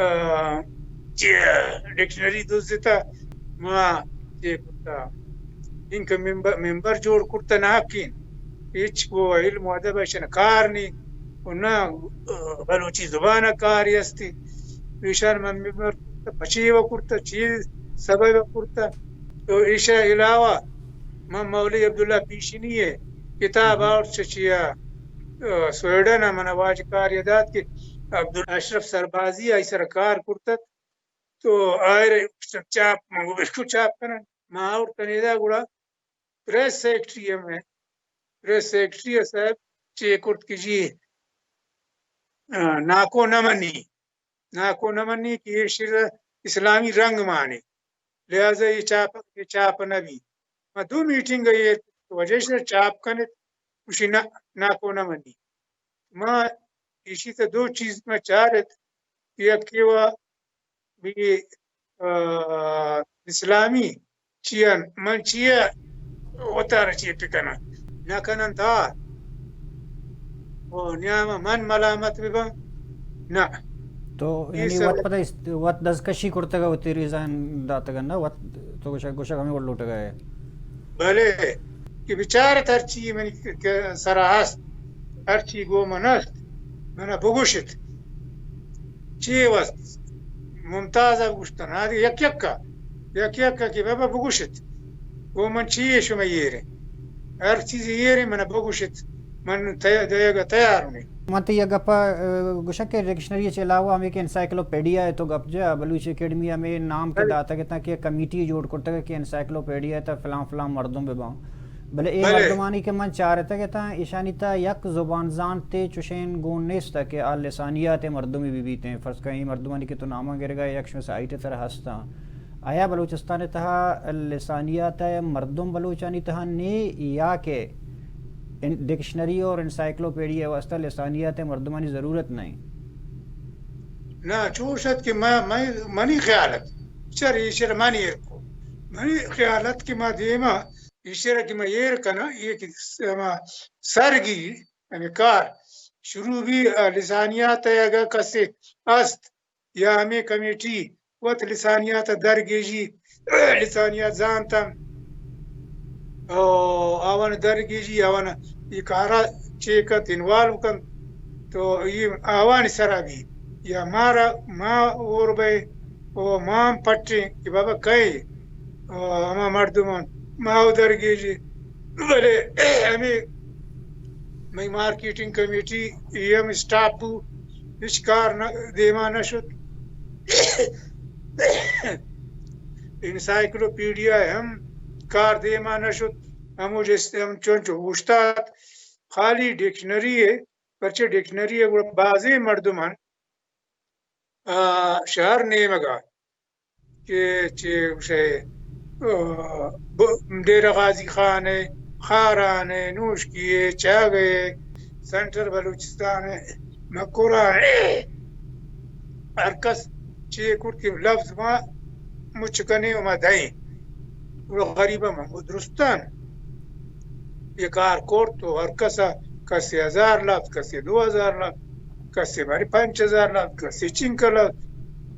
آ، چی، ڈکشنری دزتا، ما چی کرتا، اینکہ ممبر، ممبر جوڑ کرتا ناحقیں۔ ہچ گو علم و ادب ایشان کار نی، و نہ، آ، بلوچی زبان کاری ہستی۔ ایشان من ممبر کرتا، پچی و کرتا، چی سبب کرتہ۔ تو ایشا علاوہ من مولوی عبداللہ پیشنی ءِ کتاب آورت چہ چیا، آ، سویڈن ءَ، من واجہ کار ءَ دات کہ عبدالاشرف سربازی آئی سر کار کرتت۔ تو آئرے چاپ، من گو بالکل چاپ کنن۔ ما آورت کنیدا گڑا پریس سیکرٹری ہم ہے۔ پریس سیکرٹری صاحب چے کرت کہ جی، آ، ناکو نہ منی، ناکو نہ منی کہ یہ شعر اسلامی رنگ مانے، لہذا یہ چاپ، یہ چاپ نہ بی۔ ما دو میٹنگ یہ وجہ سے چاپ کنت، گوشی نہ، ناکو نہ منی۔ ما ایشی تا دو چیز ما چارت، یکی وا بی، آ، اسلامی چیان، من چیا وتارا چی پکنن، نہ کنن تا او نیام من ملامت ببن، نہ۔ تو اے یعنی سب وت پدا است-، وت دزکشی کرتگا، وتی ریزان داتگا، نہ وت تو گوشگ، گوشگ ہمیں وڑ لوٹگا ہے۔ بلے کہ بچارت ہرچی منی ک-، ک-، سرا ہست، ہرچی گو من است، منا بگوشت۔ چی وست؟ ممتاز ءَ گوشتن، آ دگہ یک یک ءَ، یک یک ءَ کہ بابا بگوشت، گو من چی شمئے ایر ایں؟ ہر چیزے ایر ایں، منا بگوشت، من تیا-، دئیگ ءَ تیار اوں۔ من تئی یک گپ ءَ، آ، گوشاں کہ ڈکشنری ءَ چہ علاوہ ہمے کہ انسائیکلوپیڈیا ءِ تو گپ جا، بلوچ اکیڈمی ءَ ہمے نام کہ بلے۔ داتگ اتاں کہ کمیٹی جوڑ کرتگ کہ انسائیکلوپیڈیا ءِ تہ فلان فلان مردم بہ باں۔ بلے اے بلے۔ مردمانی کہ من چارتگ اتاں، ایشانی تہ یک زبان زانتے چوشیں گون نیست کہ آ لسانیات ءِ مردمے بہ بیتیں۔ فرض کن اے مردمانی کہ تو ناماں گرگا، یک شمئے سائٹ ءِ سر ہستاں۔ آیا بلوچستان ءِ تہا لسانیات ءِ مردم بلوچانی تہا نے یا کہ ان-، ڈکشنری اور انسائیکلوپیڈیا ءِ واسطہ لسانیات ءِ مردمانی ضرورت نہ ایں؟ نہ، چوش ات کہ ما، ما، منی خیال ات، چر ایشر من ایر کو۔ منی خیال ات کہ ما دیما ایشر کہ ما ایر کناں، یہ کہ س-، ما سرگی ہمیں کار شروع بی، آ، لسانیات ءِ اگہ کسے است یا ہمیں کمیٹی وت لسانیات ءَ درگیجی، لسانیات زانتن، او آوان درگیجی، آوان یہ کارا چیکت انوالو کنت، تو یہ آوانی سرا بی یا مارا ما اور بے او ما ہم پٹیں کہ بابا کئے، او ہما مردمان ما او درگیجی۔ بلے ہمیں مئی مارکیٹنگ کمیٹی اے ہم اسٹاپ بو، ہچ کار نہ، دیما نہ شت۔ انسائیکلوپیڈیا ہم کار دیما نہ شت، ہمو جست ہم چنچو اوشتات۔ خالی ڈکشنری ءَ، پرچہ ڈکشنری ءَ گڑا بازیں مردمان، آ، شہر نیمگا کہ چے گوشے، آ، ب-، ڈیرہ غازی خان ءَ، خاران ءَ، نوشکی ءَ، چاگہ ءَ، سینٹرل بلوچستان ءَ، مکران ءَ، ہر کس چے کرت کہ لفظ ما مچ کنیں و ما دئیں۔ گڑا غریباں من گو درستان یہ کار کرت و ہر کسا، کسے ہزار لفظ، کسے دو ہزار لفظ، کسے بارے پنچ ہزار لفظ، کسے چنکہ لفظ۔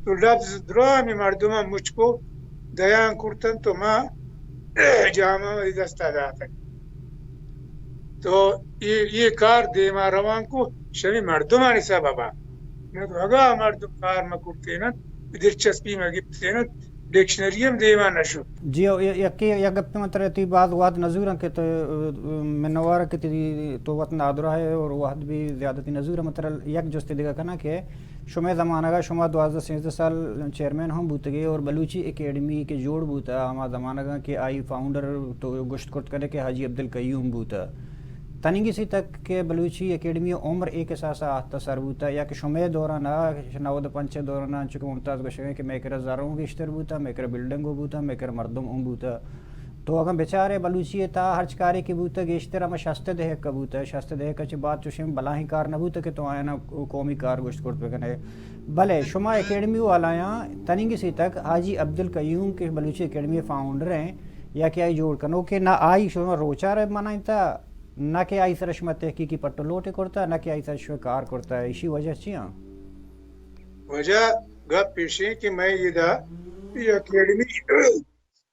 تو لفظ درامی مردماں مچ کو دیان کرتن تو ما جامہ وتی دستا داتگ۔ تو یہ، یہ کار دیما روان کو شمی مردمانی سببا۔ نہ تو اگاں مردم کار مہ کرتینت، دلچسپی مہ گپتینت، ڈکشنری ہم دیما نہ شت۔ جی، او ی-، یکے، یک گپے من ترا تئی باز وہد نزوراں کہ تو، ا، منوار کہ تئی تو وت نادراہ ئے اور وہد بھی زیادہ تئی نزوراں۔ من ترا یک جستے دگہ کناں کہ شمئے زمانگا شما دوازدہ سیزدہ سال چیئرمین ہم بوتگے اور بلوچی اکیڈمی کہ جوڑ بوتا ہما زمانگا کہ آئی فاؤنڈر تو گوشت کرت کنے کہ حاجی عبدالقیوم بوتا۔ تنیگی سی تک کہ بلوچی اکیڈمی عمر ایک احساس آہتا سر بوتا یا کہ شمئے دورانا، نود پنچ دورانا، انچو کہ ممتاز گوشگیں کہ مئے کرا زر اوں گیشتر بوتا، مئے کرا بلڈنگ اوں بوتا، مئے کرا مردم اوں بوتا۔ تو اگاں بچارے بلوچی ءِ تہا ہرچ کارے کہ بوتا گیشتر ہما شست ءِ دہک ءَ بوتا، شست ءِ دہک ءَ چہ بعد چوشیں بلاہیں کار نہ بوتا کہ تو آیانا قومی کار گوشت کرت بکنے۔ بلے شما اکیڈمی والایاں تنیگی سی تک حاجی عبدالقیوم کہ بلوچی اکیڈمی فاؤنڈر ایں یا کہ آئی جوڑ کنوکے، نہ آئی شما روچا رہ منائینتا، نہ کہ آئی سر شما تحقیقی پٹ و لوٹے کرتا، نہ کہ آئی سر شما کار کرتا، ایشی وجہ چیاں؟ وجہ گپ ایشیں کہ مئے ادا یہ اکیڈمی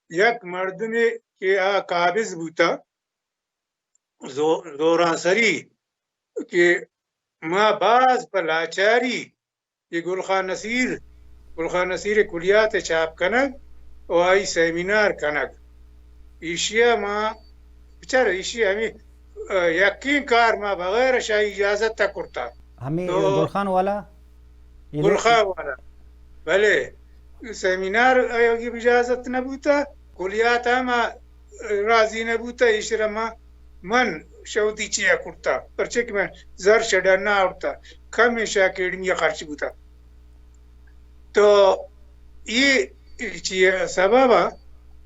یک مردمے کہ آ قابض بوتا زو-، زورانسری کہ ما باز پہ لاچاری یہ گل خان نصیر، گل خان نصیر ءِ کلیات ءِ چاپ کنگ و آئی سیمینار کنگ۔ ایشی ءَ ما بچار، ایشی ہمے، ءَ، یکیں کار ما بغیر شاہی اجازت ءَ کرتا۔ ہمے تو گل خان والا؟ گل خان والا۔ بلے سیمینار ءَ اجازت نہ بوتا، کلیات ہم راضی نہ بوتا، ایشرا ما، من شودی چیا کرتا، پرچہ کہ من زر شڈا نہ آورتا، کم ایشا اکیڈمی ءَ خرچ بوتا۔ تو اے چی سبب ءَ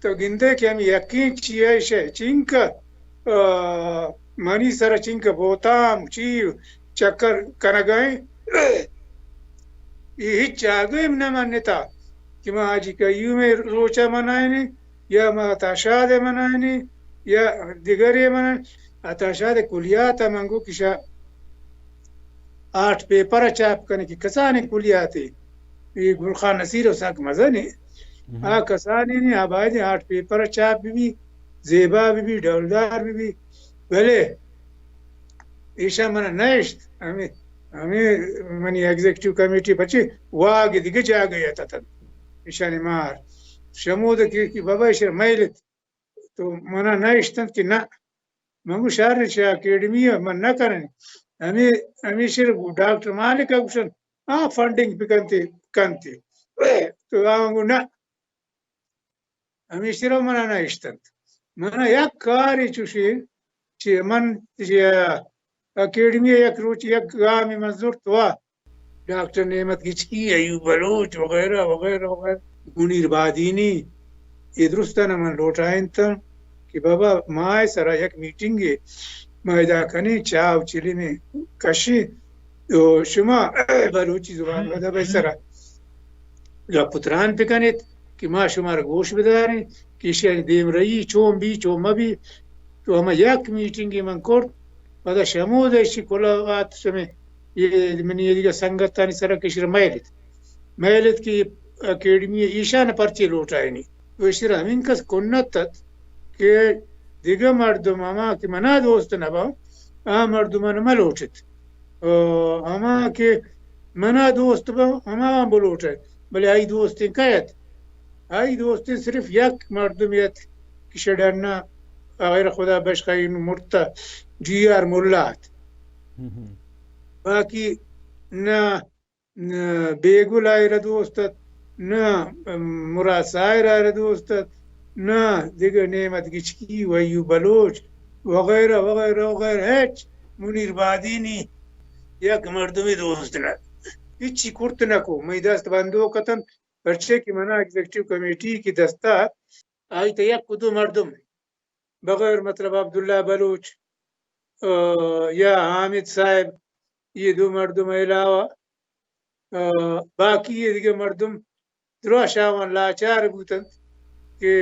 تو گندے کہ ہمے یکیں چی ءَ ایش ءَ چنکہ، آ، منی سر ءَ چنکہ بہتام چی چکر کنگ ءَ ایں، اے ہچ جاگہ ہم نہ منتا کہ ما حاجی قیوم ءِ روچ ءَ منائینیں یا ما عطا شاد ءَ منائینیں یا دگرے منائینیں۔ عطا شاد ءِ کلیات ءَ من گوں کشا آرٹ پیپر ءَ چاپ کنیں کہ کسانیں کلیاتے، اے گل خان نصیر ءَ سک مزنیں۔ آ کسانیں نی، آ باید آرٹ پیپر ءَ چاپ بہ بی، زیبا بہ بی، ڈولدار بہ بی۔ بلے ایشاں من ءَ نہ اشت۔ ہمے، ہمے منی ایگزیکٹو کمیٹی پچے واگ دگہ جاگہ ءَ اتنت۔ ایشانی مار شمود کہ، کہ بابا ایشر میلت۔ تو من ءَ نہ اشتنت کہ نہ، من گوں شر چہ اکیڈمی ءَ من نہ کنیں۔ ہمے، ہمیشر ڈاکٹر مالک ءَ گوشن، آ فنڈنگ بکنتے، کنتے۔ تو آ گوں نہ، ہمیشرا من ءَ نہ اشتنت۔ من ءَ یک کارے چوشیں چہ من چہ اکیڈمی ءَ یک روچ یک گامے من زرت وا ڈاکٹر نعمت گچکی، ایوب بلوچ وغیرہ وغیرہ وغیرہ، منیر بادینی، اے درستاں من لوٹائینتاں کہ بابا ما ءِ سرا یک میٹنگے ما ادا کنیں، چاہ و چلمے کشیں، و شما بلوچی زبان و ادب ءِ سرا گپ و تران بکنیت کہ ما شمارا گوش بداریں کہ ایشانی دیمرئی چون بی، چون مہ بی۔ تو ہما یک میٹنگے من کرت، پدا شمود ایشی کلاوات شمے، اے منی اے دگہ سنگتانی سرا کہ ایشرا میلت، میلت کہ اکیڈمی ایشان پرچے لوٹائینی۔ تو ایشرا ہمینکس کنت ات کہ دگہ مردم ہما کہ منا دوست نہ باں، آ مردمان مہ لوٹت۔ او ہما کہ منا دوست باں، ہما ہم بلوٹت، بلے آئی دوستیں کئے ات؟ آئی دوستیں صرف یک مردمے ات کہ شہ ڈنا آخر خدا بشخائی، نوں مرتا، جی آر ملا ات۔ باقی نہ، نہ بیگل آئرا دوست ات، نہ مراد ساحر آئرا دوست ات، نہ دگہ نعمت گچکی و ایوب بلوچ وغیرہ وغیرہ وغیرہ، ہچ منیر بادینی یک مردمے دوست نہ، ہچی کرت نہ کو۔ مئی دست بندوک اتنت، پرچے کہ منا ایگزیکٹو کمیٹی کہ دستا آئی تہ یک و دو مردم، بغیر مطلب عبداللہ بلوچ، آ، یا حامد صاحب، یہ دو مردم علاوہ، آ، باقی یہ دگہ مردم دراہ شاوان لاچار بوتنت کہ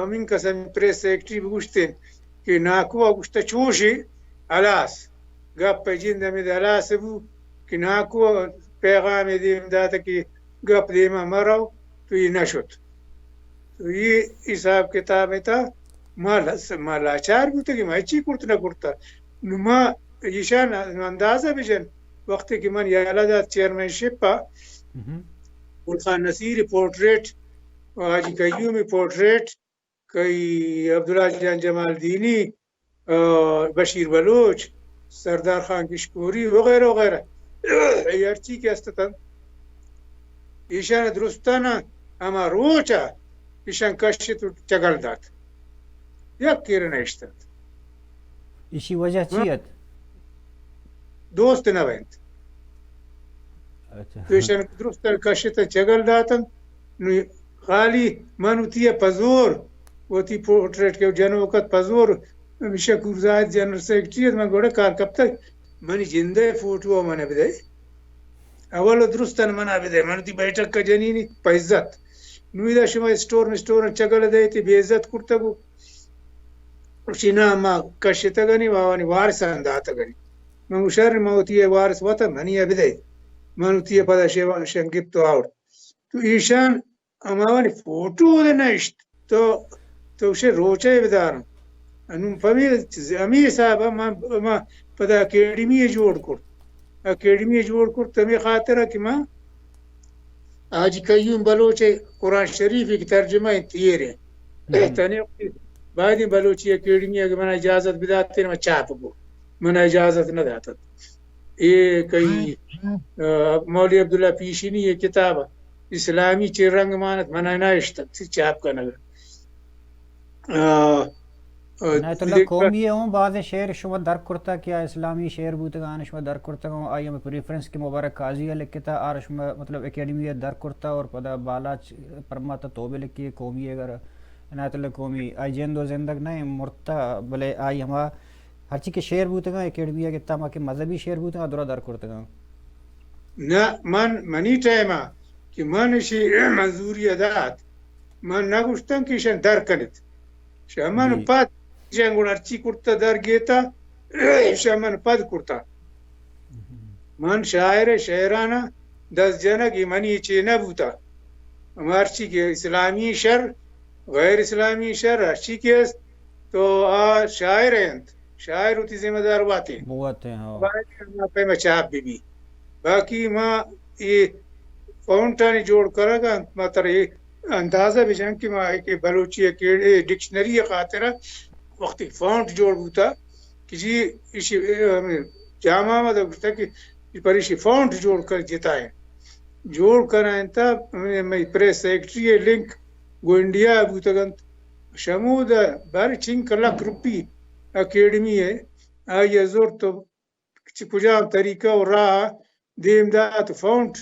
ہمین قسم پریس سیکرٹری بگوشتین کہ ناکو ءَ گوشتہ چوشی ہلاس، گپ ءِ جند ہمید ہلاس بو کہ ناکو ءَ پیغامے دیم داتہ کہ گپ دیما مہ رو، تو اے نہ شت۔ تو اے حساب کتاب ءِ تھا ما ل-، ما لاچار بوتگیں، ما ہچی کرت نہ کرتہ۔ نوں ما ایشان اندازہ بجن، وقتے کہ من یلہ دات چیئرمین شپ ءَ، گل خان نصیر ءِ پورٹریٹ، حاجی قیوم ءِ پورٹریٹ، کئی عبداللہ جان جمالدینی، آ، بشیر بلوچ، سردار خان کشکوری وغیرہ وغیرہ، اے ہرچی کہ است اتنت، ایشان درستانا ہما روچا ایشان کشت و چگل دات۔ یک کیر نہ اشتنت۔ ایشی وجہ چی ات؟ دوست نہ بنت۔ اچھا۔ تو ایشان درست کشت چگل داتن۔ نو خالی من وتی پزور، وتی پورٹریٹ کہ جنوکت پزور، ہمیشہ کورزاہد جنرل سیکرٹری ات، من گوڑا کار کپتگ، منی جندے فوٹو من بدے۔ اول درستن منا بدے، من وتی بیٹھک کا جنینی پہ عزت۔ نو ادا شما اسٹور مسٹور چگل دے تی بے عزت کرتگو۔ گوشی، نہ، ما کشتگنی، ما آوانی وارثان داتگنی۔ من گوشار، ما وتی وارث وتا منی ءَ بدئے۔ من وتی پدا شیوا-، شنگپت و آورت۔ تو ایشان ہماوانی فوٹو اودے نہ اشت۔ تو، تو شے روچے بدارم۔ انو پمی، ہمی حساب ما، ما پدا اکیڈمی جوڑ کرت۔ اکیڈمی جوڑ کرت ہمی خاطر کہ ما حاجی قیوم بلوچ ءِ قرآن شریف ءِ کہ ترجمہ انت، ایر انت۔ تنے وقتی باید انت بلوچی اکیڈمی اگہ منا اجازت بداتیں، من چاپ بو، منا اجازت نہ داتت۔ اے کئی، آ، مولوی عبداللہ پیشینی ءِ کتاب اسلامی چے رنگ مانت، منا نہ اشتت چاپ کنگ۔ آ، آ، عنایت اللہ قومی ءِ ہوں بازیں شعر شما در کرتا کہ آ اسلامی شعر بوتگاں، شما در کرتگاں، آئی ہم پریفرنس کہ مبارک قاضی ءَ لکھتا، آر شما مطلب اکیڈمی ءَ در کرتا اور پدا بالاچ پرماتا توبے لکھی قومی ءِ گر۔ عنایت اللہ قومی آئی جند و زندگ نہ مرتا، بلے آئی ہما ہرچی کہ شعر بوتگاں اکیڈمی ءَ گتا، ہما کہ مذہبی شعر بوتگاں درا در کرتگاں۔ نہ، من، منی ٹائم ءَ کہ من اشی منظوری ءَ دات، من نہ گوشتن کہ ایشان در کنت۔ شہ من پد ایشان گڑا ہرچی کرتا در گیتا، شہ من پد کرتا۔ من شاعر ءِ شعران ءَ دست جنگ ءَ منی چے نہ بوتا۔ ہما ہرچی کہ اسلامی شر، غیر اسلامی شر، ہرچی کہ است، تو آ شاعر انت۔ شاعر وتی ذمہ دار واتیں۔ بوتیں، ہاں۔ باید ہما پیم ءَ چاپ بہ بی۔ باقی ما اے فونٹانی جوڑ کنگ ءَ انت، ما ترا اے اندازہ بجن کہ ما اے کہ بلوچی ءِ کہ اے ڈکشنری ءِ خاطر ءَ وقتی فونٹ جوڑ بوتا کہ جی ایشی، اے، ہمے جامع احمد ءَ گوشتا کہ پریشی فونٹ جوڑ کر جتا ہے۔ جوڑ کنائینتا، ہمے مئی پریس سیکرٹری ءِ لنک گوں انڈیا ءَ بوتگ انت۔ شمود ءَ بر چنک لک روپی اکیڈمی ءَ آئی ءَ زرت و چہ کجام طریقہ و راہ ءَ دیم دات، فونٹ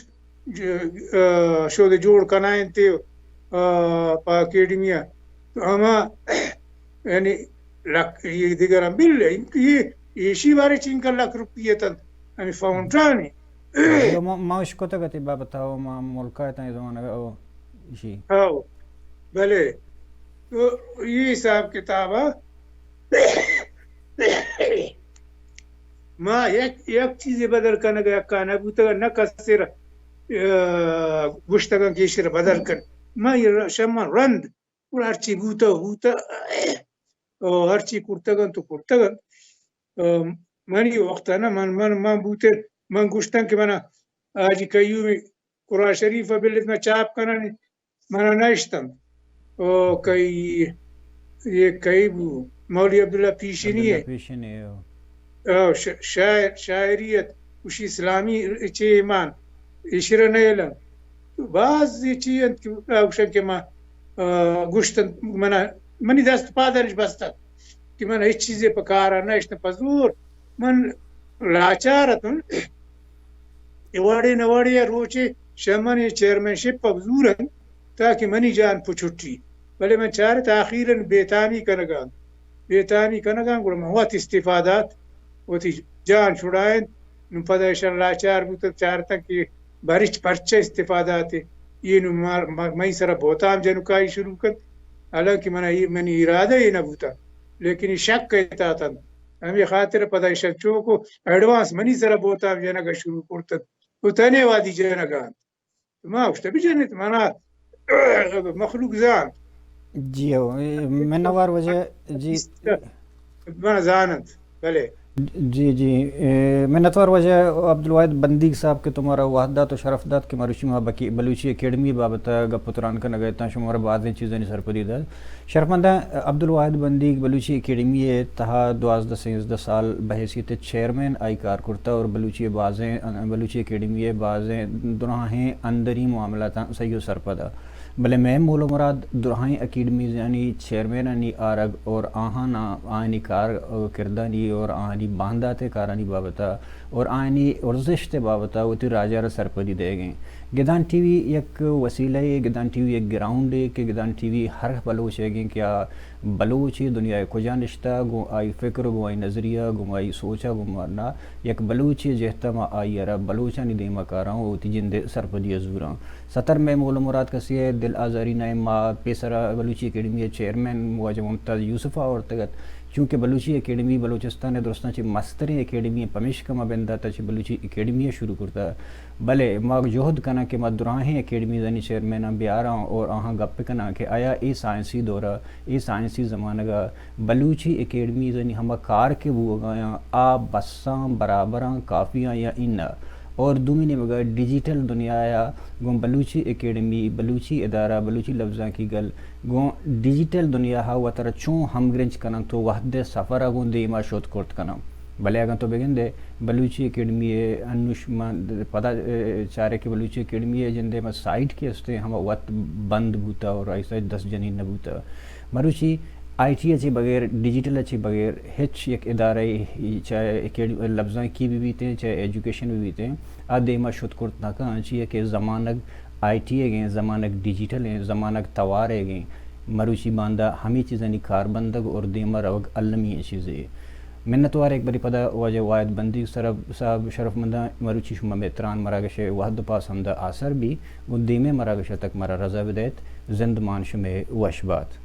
ج-، آ، شود جوڑ کنائینتے، آ، پہ اکیڈمی ءَ۔ تو ہما، یعنی، لک، یہ دیگر ہم بل، یہ، ایشی بارے چنکا لک روپی اتنت، ہمیں فونٹانی۔ ما، ما اشکتگ ات اے بابت ءَ، ما ملک ءَ اتاں اے زمانگ ءَ، او، ایشی۔ او، بلے۔ تو یہ حساب کتاب ءَ ما یک، یک چیزے بدل کنگ ءَ یکا نہ بوتگ، نہ کسے را، آ، گوشتگاں کہ ایشی را بدل کن۔ ما یہ ر-، شما رند، گڑا ہرچی بوتہ، بوتہ، او ہرچی کرتگ انت تو کرتگ انت۔ آ، منی وقت ءَ نہ، من، من، من بوتیں، من گوشتن کہ منا حاجی قیومی قرآن شریف ءَ بلت، من چاپ کنانی، منا نہ اشتنت۔ او کئی، یہ کئی بو، مولوی عبداللہ پیشنی عبداللہ ہے۔ پیشنی ہے، او۔ او ش-، شاعر، شاعری ات، وشی اسلامی چے ایمان، ایشرا نہ علم۔ تو باز یہ چی انت کہ گوشن کہ ما، آ، گوشتن منا، منی دست پادانش بستن کہ من ہچ چیزے پہ کارا نہ اشتن، پہ زور من لاچار اتن۔ اے وڑے نہ وڑے ءَ روچے شہ من اے چیئرمین شپ ءَ بزورن تاکہ منی جان پچٹی۔ بلے من چارت آخیرا بے تامی کنگا انت۔ بے تامی کنگا انت، گڑا من وت استعفا دات، وتی جان چھڑائینت۔ نوں پدا ایشان لاچار بوتگ، چارتگ کہ بارچ پرچہ استعفا داتے۔ اے نوں ما، ما، مئی سرا بہتام جنکائی شروع کنت۔ حالانکہ منا اے، منی ارادہ اے نہ بوتگ، لیکن اے شک ءَ اتاتنت۔ ہمے خاطر پدا ایشان چوکو ایڈوانس منی سرا بہتام جنگ ءَ شروع کرتنت۔ و تنے وادی جنگ ءَ انت۔ ما گوشتہ بجنت، منا مخلوق زانت۔ جی ہو، اے منوار وجہ، جی۔ منا زاننت، بلے۔ جی، جی، اے منتوار وجہ عبدالواحد بندیگ صاحب کہ تو مارا وہد دات و شرف دات کہ مروچی ما بکی-، بلوچی اکیڈمی بابت ءَ گپ و تران کنگ ءَ اتاں، شما مارا بازیں چیزانی سرپدی دات۔ شرفمنداں عبدالواحد بندیگ بلوچی اکیڈمی ءِ تہا دوازدہ سیزدہ سال بحیثیت چیئرمین آئی کار کرتہ اور بلوچی ءِ بازیں، بلوچی اکیڈمی ءِ بازیں دراہیں اندری معاملاتاں سہی و سرپد ءَ۔ بلے مئے مول و مراد دراہیں اکیڈمیزانی چیئرمینانی آرگ اور آہاں نا آہانی کار و کردانی اور آہانی باندات ءِ کارانی بابت ءَ اور آہانی ارزشت ءِ بابت ءَ وتی راج ءَ را سرپدی دئیگ ایں۔ گدان ٹی وی یک وسیلہ یے، گدان ٹی وی یک گراؤنڈے کہ گدان ٹی وی ہر بلوچ ئیگیں کہ آ بلوچے دنیا ءِ کجا نشتہ، گوں آئی فکر، گوں آئی نظریہ، گوں آئی سوچ ءَ گوں مارنا یک بلوچے جہت ءَ ما آئی ءَ را بلوچانی دیم ءَ کاراں و وتی جند ءِ سرپدی ءَ زوراں۔ ستر مئے مول و مراد کسے ءِ دل آزاری نہ ایں۔ ما پیسرا بلوچی اکیڈمی ءِ چیئرمین واجہ ممتاز یوسف ءَ آورتگ ات، چونکہ بلوچی اکیڈمی بلوچستان ءِ درستاں چہ مستریں اکیڈمی ایں، پمیشکا ما بندات ءَ چہ بلوچی اکیڈمی ءَ شروع کرتہ۔ بلے ما جہد کناں کہ ما دراہیں اکیڈمیزانی چیئرمیناں بیاراں اور آہاں گپ کناں کہ آیا اے سائنسی دور ءَ، اے سائنسی زمانگ ءَ بلوچی اکیڈمیزانی ہما کار کہ بوگایاں آ بساں، برابراں، کافیاں یا اناں۔ اور دومی نیمگا ڈیجیٹل دنیا ءَ گوں بلوچی اکیڈمی، بلوچی ادارہ، بلوچی لبزانکی گل گوں ڈیجیٹل دنیا ءَ وترا چون ہمگرنچ کننت و وہد ءِ سفر ءَ گوں دیما شت کرت کننت۔ بلے اگاں تو بگندے بلوچی اکیڈمی ءِ انوش ما پدا، اے، چارے کہ بلوچی اکیڈمی ءِ جندے ما سائٹ کہ استیں ہما وت بند بوتا اور آہستہ آہستہ دست جنین نہ بوتا۔ مروچی آئی ٹی ءَ چہ بغیر، ڈیجیٹل ءَ چہ بغیر ہچ یک ادارہ ءَ، چاہے اکیڈ-، لبزانکی بہ بیتیں، چاہے ایجوکیشن بہ بیتیں، آ دیما شت کرت نہ کن، چیا کہ زمانگ آئی ٹی ئیگیں، زمانگ ڈیجیٹل ایں، زمانگ توار ئیگیں۔ مروچی باندا ہمے چیزانی کار بندگ اور دیما روگ المی ایں چیزے۔ منتوار ایک بری پدا واجہ واحد بندیگ سر-، صاحب شرفمنداں، مروچی شما مہتران مراگش ءِ وہد ءُ پاس ہمدا آسر بی، گوں دیمے مراگش ءَ تک مارا رضا بدئیت، زندمان شمئے وش بات۔